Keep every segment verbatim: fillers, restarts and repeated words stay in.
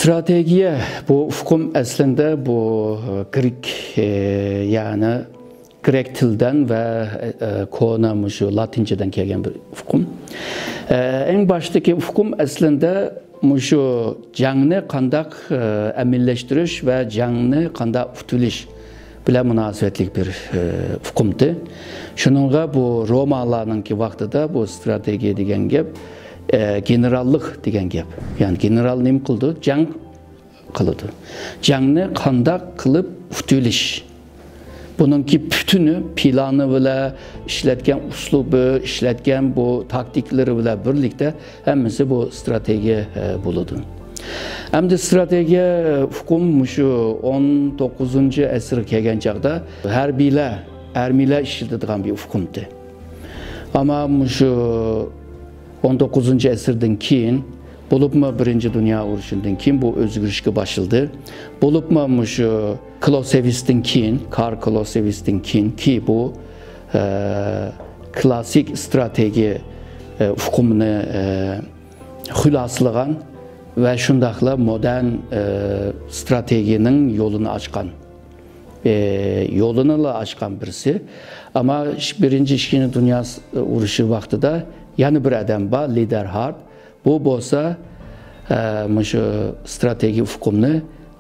ئىستراتېگىيە بۇ ئۇقۇم ئەسلىندە بۇ، ئە، گرېك، ئە، يەنى گرېك تىلىدىن ۋە، ئە، كونا مۇشۇ لاتىنچىدىن كەلگەن بىر ئۇقۇم. ئە، ئەڭ باشتىكى ئۇقۇم ئەسلىندە مۇشۇ جەڭنى قانداق، ئە، ئەمەلىيلەشتۈرۈش ۋە جەڭنى قانداق ئۇتۇۋېلىش بىلەن مۇناسىۋەتلىك بىر، ئە، ئۇقۇمتى. شۇنىڭغا بۇ رومالارنىڭكى ۋاقتىدا بۇ ئىستراتېگىيە دېگەن گەپ، ئە، گېنېراللىق دېگەن گەپ. يەنى گېنېرال نېمە قىلىدۇ؟ جەڭ قىلىدۇ. جەڭنى قانداق قىلىپ ئۇتۇۋېلىش؟ بۇنىڭكى پۈتۈنى پىلانى بىلەن، ئىشلەتكەن ئۇسلۇبى، ئىشلەتكەن بۇ تاكتىكىلىرى بىلەن بىرلىكتە ھەممىسى بۇ ئىستراتېگىيە، ئە، بولىدۇ. ئەمدى ئىستراتېگىيە ئۇقۇم مۇشۇ ئون توققۇزىنچى ئەسىرگە كەلگەن چاغدا ھەربىيلەر، ئارمىيلار ئىشلىتىدىغان بىر ئۇقۇمتى. ئەمما مۇشۇ ئون توققۇزىنچى ئەسىردىن كېيىن، بولۇپمۇ بىرىنچى دۇنيا ئۇرۇشىدىن كېيىن بۇ ئۆزگىرىشكە باشلىدى. بولۇپمۇ مۇشۇ كلوسېۋىستىن كېيىن، كارل كلوسېۋىستىن كېيىنكى بۇ، ئە، كلاسسىك ئىستراتېگىيە، ئە، ئۇقۇمىنى، ئە، خۇلاسىلىغان ۋە شۇنداقلا مودېرن، ئە، ئىستراتېگىيەنىڭ يولىنى ئاچقان، ئە، يولىنىلا ئاچقان بىرسى. ئەمما ئىش-، بىرىنچى، ئىككىنچى دۇنيا س-، ئۇرۇشى ۋاقتىدا يەنە بىر ئادەم بار، لىدەر ھارپ. بۇ بولسا، ئە، مۇشۇ ئىستراتېگىيە ئۇقۇمنى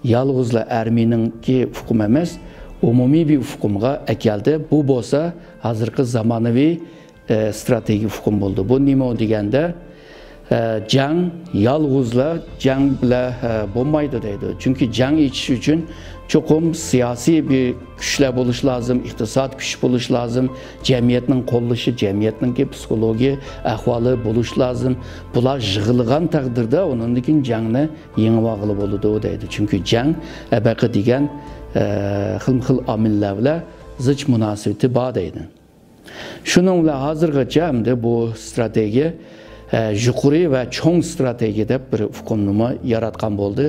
يالغۇزلا ئارمىيىنىڭكى ئۇقۇمى ئەمەس، ئومۇمىي بىر ئۇقۇمغا ئەكەلدى. بۇ بولسا ھازىرقى زامانىۋى ئە، ئىستراتېگىيە ئۇقۇم بولدى. بۇ نېمە دېگەندە، ئە، جەڭ يالغۇزلا جەڭ بىلەن، ئە، بولمايدۇ دەيدۇ. چۈنكى جەڭ ئېچىش ئۈچۈن چوقۇم سىياسىي بىر كۈچلەر بولۇش لازىم، ئىقتىساد كۈچ بولۇش لازىم، جەمئىيەتنىڭ قوللىشى، جەمئىيەتنىڭكى پسىخولوگىيە ئەھۋالى بولۇش لازىم. بۇلار يىغىلغان تەقدىردە ئۇنىڭدىن كېيىن جەڭنى يېڭىۋالغىلى بولىدۇ دەيدۇ. چۈنكى جەڭ ئەبەقە دېگەن، ئە، خىلمۇ خىل ئامىللار بىلەن زىچ مۇناسىۋىتى بار دەيدۇ. شۇنىڭ بىلەن ھازىرغىچە ئەمدى بۇ ئىستراتېگىيە، ئە، يۇقىرى ۋە چوڭ ئىستراتېگىيە دەپ بىر ئۇقۇمنىمۇ ياراتقان بولدى.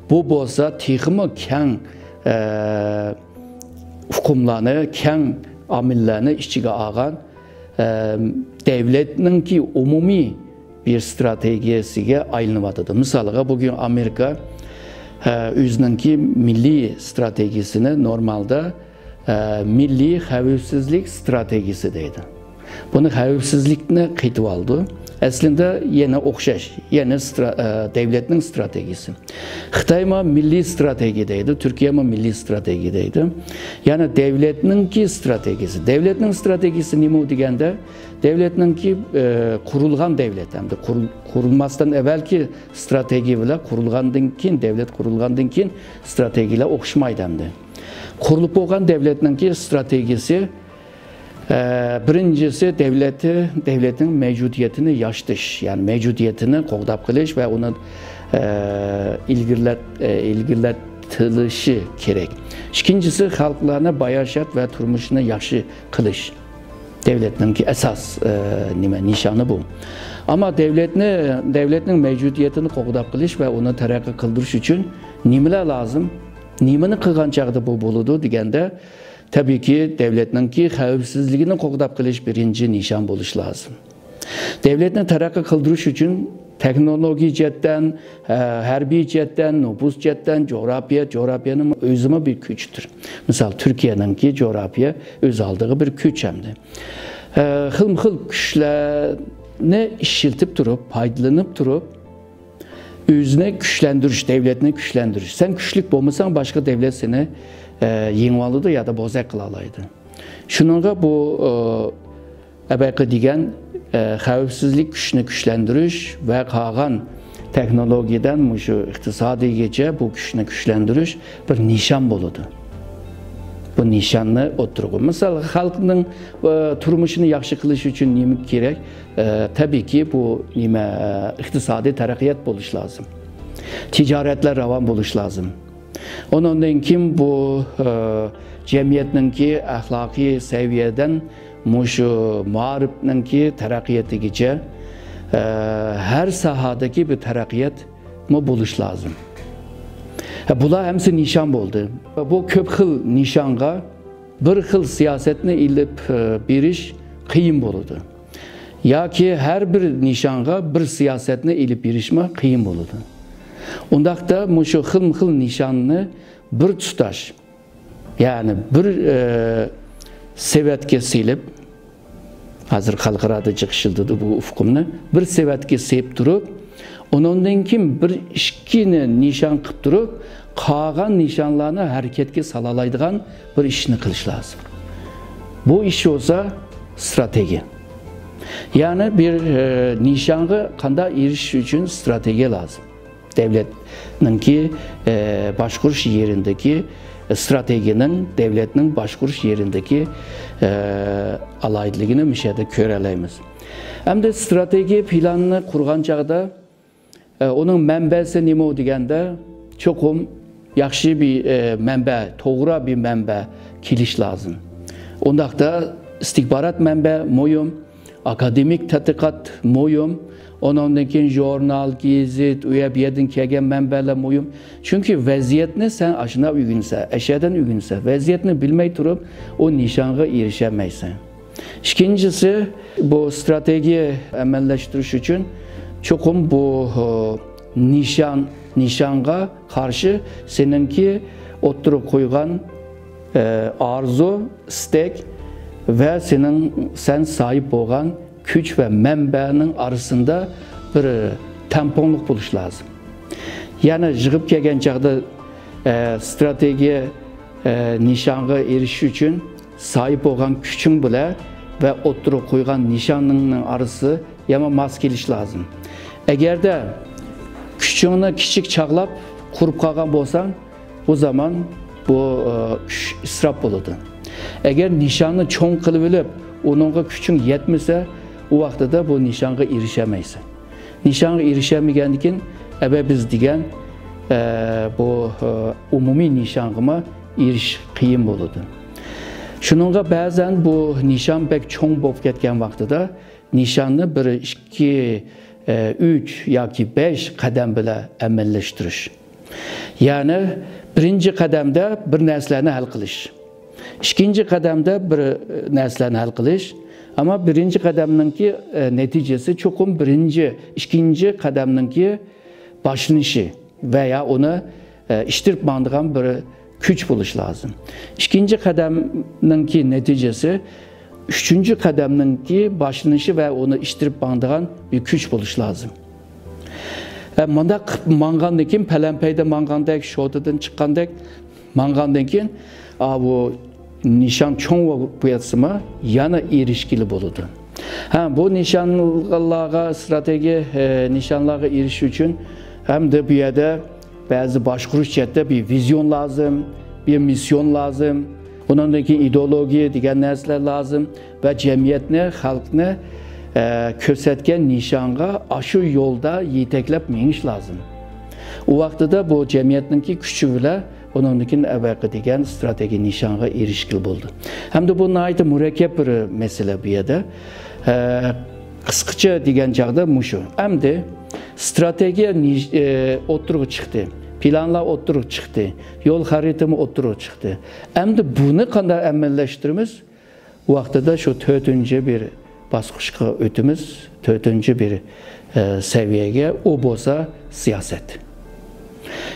بۇ بولسا تېخىمۇ كەڭ، ئە، ئۇقۇملارنى، كەڭ ئامىللارنى ئىچىگە ئالغان، ئە، دەۋلەتنىڭكى ئومۇمىي بىر ئىستراتېگىيەسىگە ئايلىنىۋاتىدۇ. مىسالىغا، بۈگۈن ئامېرىكا، ئە، ئۆزىنىڭكى مىللىي ئىستراتېگىيەسىنى نورمالدا، ئە، مىللىي خەۋپسىزلىك ئىستراتېگىيەسى دەيدۇ. بۇنى خەۋپسىزلىكنى قېتىۋالىدۇ. ئەسلىدە يەنە ئوخشاش، يەنە ئىسترا-، ئە، دەۋلەتنىڭ ئىستراتېگىيەسى. خىتايمۇ مىللىي ئىستراتېگىيە دەيدۇ، تۈركىيەمۇ مىللىي ئىستراتېگىيە دەيدۇ. يەنى دەۋلەتنىڭكى ئىستراتېگىيەسى. دەۋلەتنىڭ ئىستراتېگىيەسى نېمە دېگەندە، دەۋلەتنىڭكى، ئە، قۇرۇلغان دەۋلەت، ھەمدە قۇرۇل-، قۇرۇلماستىن ئەۋۋەلكى ئىستراتېگىيە بىلەن قۇرۇلغاندىن كېيىن، دەۋلەت قۇرۇلغاندىن كېيىن ئىستراتېگىيەلەر ئوخشىمايدۇ ئەمدى. قۇرۇلۇپ بولغان دەۋلەتنىڭكى ئىستراتېگىيىسى، ئە، بىرىنچىسى دەۋلەتنىڭ مەۋجۇدىيىتىنى ياشىتىش، يەنى مەۋجۇدىيىتىنى قوغداپ قېلىش ۋە ئۇنى، ئە، ئىلگىرىلەت-، ئە، ئىلگىرىلىتىلىشى كېرەك. ئىككىنچىسى خەلقلەرنى باياشات ۋە تۇرمۇشىنى ياخشى قىلىش. دەۋلەتنىڭكى ئاساس، ئە، نېمە، نىشانى بۇ. ئەمما دەۋلەتنى، دەۋلەتنىڭ مەۋجۇدىيىتىنى قوغداپ قېلىش ۋە ئۇنى تەرەققىي قىلدۇرۇش ئۈچۈن نېمىلەر لازىم؟ نېمىنى قىلغان چاغدا بۇ بولىدۇ دېگەندە، تەبىئىيكى، دەۋلەتنىڭكى خەۋپسىزلىكىنى قوغداپ قېلىش بىرىنچى نىشان بولۇش لازىم. دەۋلەتنى تەرەققىي قىلدۇرۇش ئۈچۈن تېخنولوگىيە جەھەتتىن، ھە-، ھەربىي جەھەتتىن، نوپۇس جەھەتتىن، جۇغراپىيە، جۇغراپىيەنىڭ ئۆزىمۇ بىر كۈچتۇر. مىسال، تۈركىيەنىڭكى جۇغراپىيە ئۆز ئالدىغا بىر كۈچ ئەمدى. ھە، خىلمۇ خىل كۈچلەرنى ئىشلىتىپ تۇرۇپ، پايدىلىنىپ تۇرۇپ، ئۆزىنى كۈچلەندۈرۈش، دەۋلەتنى كۈچلەندۈرۈش. سەن كۈچلۈك بولمىساڭ، باشقا دەۋلەت سېنى، ئە، يېڭىۋالىدۇ يادا بوزەك قىلالايدۇ. شۇنىڭغا بۇ، ئە، ئەبەقە دېگەن، ئە، خەۋپسىزلىك كۈچنى كۈچلەندۈرۈش ۋە قالغان تېخنولوگىيەدىن مۇشۇ ئىقتىسادىيگىچە بۇ كۈچنى كۈچلەندۈرۈش بىر نىشان بولىدۇ. بۇ نىشاننى ئوتتۇرىغا. مىسال، خەلقنىڭ، ئە، تۇرمۇشىنى ياخشى قىلىش ئۈچۈن نېمە كېرەك؟ ئە، تەبىئىيكى، بۇ نېمە، ئىقتىسادىي تەرەققىيات بولۇش لازىم. تىجارەتلەر راۋان بولۇش لازىم. ئۇنىڭدىن كېيىن بۇ، ئە، جەمئىيەتنىڭكى ئەخلاقىي سەۋىيەدىن مۇشۇ مائارىپنىڭكى تەرەققىياتىگىچە، ئە، ھەر ساھەدىكى بىر تەرەققىياتمۇ بولۇش لازىم. ھە، بۇلار ھەممىسى نىشان بولدى. بۇ كۆپ خىل نىشانغا بىر خىل سىياسەتنى ئېلىپ، ئە، بېرىش قىيىن بولىدۇ. ياكى ھەر بىر نىشانغا بىر سىياسەتنى ئېلىپ بېرىشمۇ قىيىن بولىدۇ. ئۇنداقتا مۇشۇ خىلمۇ خىل نىشاننى بىر تۇتاش، يەنى بىر، ئە، سېۋەتكە سېلىپ، ھازىر خەلقئارادا جىق ئىشلىتىدۇ بۇ ئۇقۇمنى، بىر سېۋەتكە سېلىپ تۇرۇپ، ئۇنىڭدىن كېيىن بىر ئىككىنى نىشان قىلىپ تۇرۇپ، قالغان نىشانلارنى ھەرىكەتكە سالالايدىغان بىر ئىشنى قىلىش لازىم. بۇ ئىش بولسا ستراتېگىيە. يەنى بىر، ئە، نىشانغا قانداق ئېرىشىش ئۈچۈن ستراتېگىيە لازىم. دەۋلەتنىڭكى، ئە، باشقۇرۇش يېرىدىكى ستراتېگىيەنىڭ دەۋلەتنىڭ باشقۇرۇش يېرىدىكى، ئە، ئالاھىدىلىكىنى مۇشۇ يەردە كۆرەلەيمىز. ئەمدى ستراتېگىيە پىلانىنى قۇرغان چاغدا، ئە، ئۇنىڭ مەنبەسى نېمە دېگەندە، چوقۇم ياخشى بىر، ئە، مەنبە، توغرا بىر مەنبە كېلىش لازىم. ئۇنداقتا ئىستىخبارات مەنبە مۇھىم، ئاكادېمىك تەتقىقات مۇھىم، ئۇنىڭدىن كېيىن ژۇرنال، گېزىت، ئۇ يەر بۇ يەردىن كەلگەن مەنبەلەر مۇھىم. چۈنكى ۋەزىيەتنى سەن ئاشۇنداق ئۆگىنىسەن، ئەشەدىن ئۆگىنىسەن. ۋەزىيەتنى بىلمەي تۇرۇپ، ئۇ نىشانغا ئېرىشەلمەيسەن. ئىككىنچىسى، بۇ ستراتېگىيە ئەمەلىيلەشتۈرۈش ئۈچۈن چوقۇم بۇ، ئۇ، نىشان، نىشانغا قارشى سېنىڭكى ئوتتۇرىغا قويغان، ئە، ئارزۇ، ئىستەك ۋە سېنىڭ، سەن ساھىب بولغان كۈچ ۋە مەنبەنىڭ ئارىسىدا بىر تەڭپۇڭلۇق بولۇش لازىم. يەنى يىغىپ كەلگەن چاغدا، ئە، ستراتېگىيە، ئە، نىشانغا ئېرىشىش ئۈچۈن ساھىب بولغان كۈچۈڭ بىلەن ۋە ئوتتۇرىغا قويغان نىشانىڭنىڭ ئارىسى يامان ماس كېلىش لازىم. ئەگەردە كۈچۈڭنى كىچىك چاغلاپ قۇرۇپ قالغان بولساڭ، بۇ زامان بۇ، ئە، كۈچ ئىسراپ بولىدۇ. ئەگەر نىشاننى چوڭ قىلىۋېلىپ، ئۇنىڭغا كۈچۈڭ يەتمىسە، ئۇ ۋاقتىدا بۇ نىشانغا ئېرىشەلمەيسەن. نىشانغا ئېرىشەلمىگەندىن كېيىن، ئەبە بىز دېگەن، ئە، بۇ، ئە، ئومۇمىي نىشانغىمۇ ئېرىشىش قىيىن بولىدۇ. شۇنىڭغا بەزەن بۇ نىشان بەك چوڭ بولۇپ كەتكەن ۋاقتىدا نىشاننى بىر، ئىككى، ئە، ئۈچ ياكى بەش قەدەم بىلەن ئەمەلىيلەشتۈرۈش. يەنى بىرىنچى قەدەمدە بىر نەرسىلەرنى ھەل قىلىش. ئىككىنچى قەدەمدە بىر، ئە، نەرسىلەرنى ھەل قىلىش. ئەمما بىرىنچى قەدەمنىڭكى، ئە، نەتىجىسى چوقۇم بىرىنچى، ئىككىنچى قەدەمنىڭكى باشلىنىشى ۋە يا ئۇنى، ئە، ئىتتىرىپ ماڭىدىغان بىر كۈچ بولۇش لازىم. ئىككىنچى قەدەمنىڭكى نەتىجىسى ئۈچىنچى قەدەمنىڭكى باشلىنىشى ۋە ئۇنى ئىتتىرىپ ماڭىدىغان بىر كۈچ بولۇش لازىم. ئە، مۇنداق قىلىپ ماڭغاندىن كېيىن، پەلەمپەيدە ماڭغاندەك، شوتىدىن چىققاندەك ماڭغاندىن كېيىن، ئا، بۇ نىشان چوڭ بولۇپ ياتسىمۇ، يەنە ئېرىشكىلى بولىدۇ. ھە، بۇ نىشانلارغا، ستراتېگىيە، ئە، نىشانلارغا ئېرىشىش ئۈچۈن ھەمدە بۇ يەردە بەزى باشقۇرۇش جەھەتتە بىر ۋىزىيون لازىم، بىر مىسسىيون لازىم. ئۇنىڭدىن كېيىن ئىدېئولوگىيە دېگەن نەرسىلەر لازىم ۋە جەمئىيەتنى، خەلقنى، ئە، كۆرسەتكەن نىشانغا ئاشۇ يولدا يېتەكلەپ مېڭىش لازىم. ئۇ ۋاقتىدا بۇ جەمئىيەتنىڭكى كۈچى بىلەن ئۇنىڭدىن كېيىن ئەۋەقە دېگەن ستراتېگىيە نىشانغا ئېرىشكىلى بولىدۇ. ھەمدە بۇ ناھايىتى مۇرەككەپ بىر مەسىلە بۇ يەردە. ئە، قىسقىچە دېگەن چاغدا مۇشۇ. ئەمدى ستراتېگىيە نىش-، ئە، ئوتتۇرىغا چىقتى. پىلانلار ئوتتۇرىغا چىقتى. يول خەرىتىمۇ ئوتتۇرىغا چىقتى. ئەمدى بۇنى قانداق ئەمەلىيلەشتۈرىمىز؟ ۋاقتىدا شۇ تۆتىنچى بىر باسقۇچقا ئۆتىمىز، تۆتىنچى بىر، ئە، سەۋىيەگە، ئۇ بولسا سىياسەت.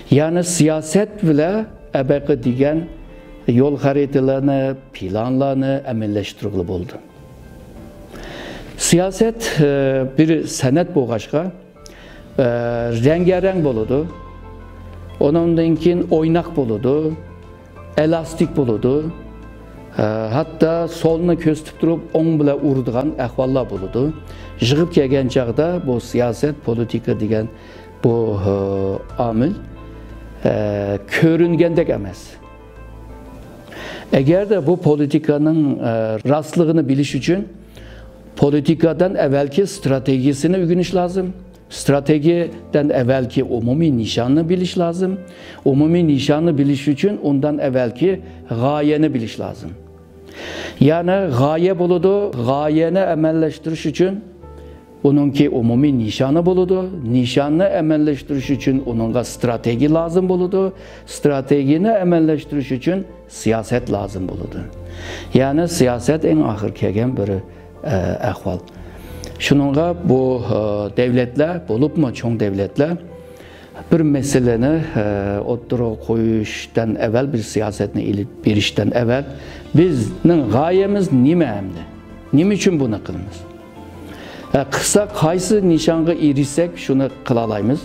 يەنى سىياسەت بىلەن ئەبەقە دېگەن يول خەرىتىلەرنى، پىلانلارنى ئەمەلىيلەشتۈرگىلى بولىدۇ. سىياسەت، ئە، بىر سەنئەت بولغاچقا، ئە، رەڭگارەڭ بولىدۇ. ئۇنىڭدىن كېيىن ئويناق بولىدۇ. ئېلاستىك بولىدۇ. ئە، ھەتتا سولنى كۆرسىتىپ تۇرۇپ، ئوڭ بىلەن ئۇرىدىغان ئەھۋاللار بولىدۇ. يىغىپ كەلگەن چاغدا بۇ سىياسەت، پولىتىكا دېگەن بۇ، ئە، ئامىل، ئە، كۆرۈنگەندەك ئەمەس. ئەگەردە بۇ پولىتىكانىڭ، ئە، راستلىقىنى بىلىش ئۈچۈن پولىتىكادىن ئەۋۋەلكى ستراتېگىيەسىنى ئۆگىنىش لازىم. ستراتېگىيەدىن ئەۋۋەلكى ئومۇمىي نىشاننى بىلىش لازىم. ئومۇمىي نىشاننى بىلىش ئۈچۈن ئۇندىن ئەۋۋەلكى غايەنى بىلىش لازىم. يەنى غايە بولىدۇ، غايەنى ئەمەلىيلەشتۈرۈش ئۈچۈن ئۇنىڭكى ئومۇمىي نىشانى بولىدۇ. نىشاننى ئەمەلىيلەشتۈرۈش ئۈچۈن ئۇنىڭغا ستراتېگىيە لازىم بولىدۇ. ستراتېگىيەنى ئەمەلىيلەشتۈرۈش ئۈچۈن سىياسەت لازىم بولىدۇ. يەنى سىياسەت ئەڭ ئاخىرى كەلگەن بىر، ئە، ئەھۋال. شۇنىڭغا بۇ، ئە، دەۋلەتلەر، بولۇپمۇ چوڭ دەۋلەتلەر بىر مەسىلىنى، ئە، ئوتتۇرىغا قويۇشتىن ئەۋۋەل، بىر سىياسەتنى ئېلىپ بېرىشتىن ئەۋۋەل، بىزنىڭ غايەمىز نېمە ئەمدى؟ نېمە ئۈچۈن بۇنى قىلىمىز؟ ئە، قىلساق، قايسى نىشانغا ئېرىشسەك، شۇنى قىلالايمىز.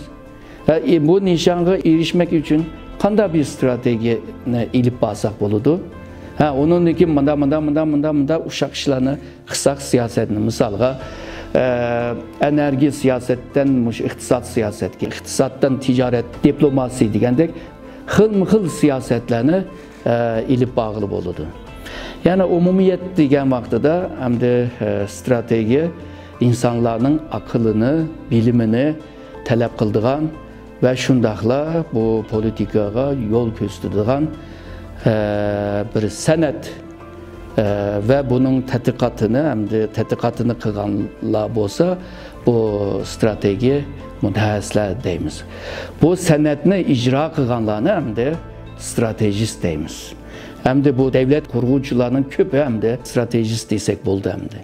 ئە، ئى، بۇ نىشانغا ئېرىشمەك ئۈچۈن قانداق بىر ستراتېگىيەنى ئېلىپ بارساق بولىدۇ؟ ھە، ئۇنىڭدىن كېيىن مۇنداق، مۇنداق، مۇنداق، مۇنداق، مۇنداق ئۇششاق ئىشلارنى قىلساق سىياسەتنى، مىسالغا، ئە، ئەنەرگىيە سىياسەتتىن مۇشۇ ئىقتىساد سىياسەتكە، ئىقتىسادتىن تىجارەت، دىپلوماسىيە دېگەندەك خىلمۇ خىل سىياسەتلەرنى، ئە، ئېلىپ بارغىلى بولىدۇ. يەنى ئومۇمىيەت دېگەن ۋاقتىدا ئەمدى، ئە، ستراتېگىيە ئىنسانلارنىڭ ئەقلىنى، بىلىمىنى تەلەپ قىلىدىغان ۋە شۇنداقلا بۇ پولىتىكىغا يول كۆرسىتىدىغان، ئە، بىر سەنئەت، ئە، ۋە بۇنىڭ تەتقىقاتىنى، ئەمدى تەتقىقاتىنى قىلغانلار بولسا، بۇ ستراتېگىيە مۇتەخەسسىسلەر دەيمىز. بۇ سەنئەتنى ئىجرا قىلغانلارنى ئەمدى ستراتېژىست دەيمىز. ئەمدى بۇ دەۋلەت قۇرغۇچىلارنىڭ كۆپى ئەمدى ستراتېژىست دېسەك بولدى ئەمدى.